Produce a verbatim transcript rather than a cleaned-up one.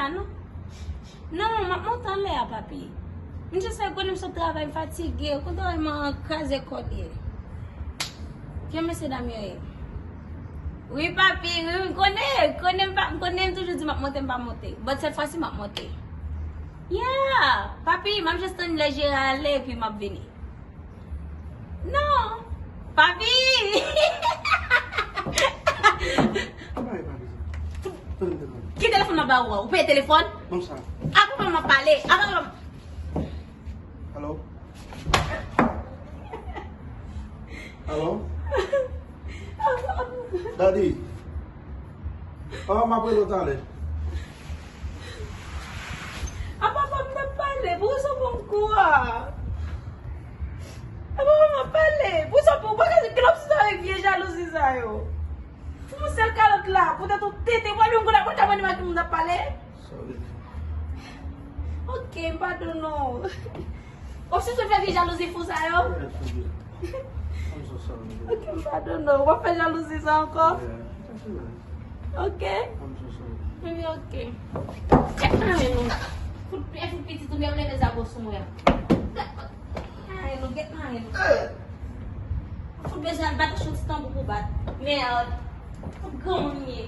non. Non, m ap monte anlè a, papi. M jis fè konnen m sot travay, m fatige. Kote w wè m an kraze kò l ye? Jan mesye dam yo ye. Wi, papi, wi, m konnen, konnen m pa, m konnen m toujou di m ap monte, m pa monte. But sèt fwa si m ap monte. Yeah, papi, m ap jis tann lè Jera ale epi m ap vini. Non, papi! Ki bagay papi sa? Tande, tande. Ki telefòn m ap ba ou an? Ou peye telefòn? Ban m sa. A papa m ap pale. A papa m. Alo? Alo? Daddy. Ah, m ap rele w talè. A papa m t ap pale. Pou sa pou m kou a? A papa m ap pale. Pou sa pou m pa ka di kilòp sa avèk vye jalouzi sa yo. Pou yon sèl kalòt la, poutèt yon tete, mwen menm konn ap konn ap mande m ak moun ap pale. Sorry. Ok, m padone w. W ap sispann fè vye jalouzi fou sa yo? Yeah, forgive. I'm so sorry. Ok, m padone w. W ap fè jalouzi sa ankò? Yeah, definitely. Ok. I'm so sorry. Baby, ok. Gèt nan men nou. Fout pye, fout pitit ou, men leve zago sou mwen. Gèt nan men nou, gèt nan men nou. Fout bezwen al bat yon ti tanbou pou bat. Mèd. Fout granmoun ye.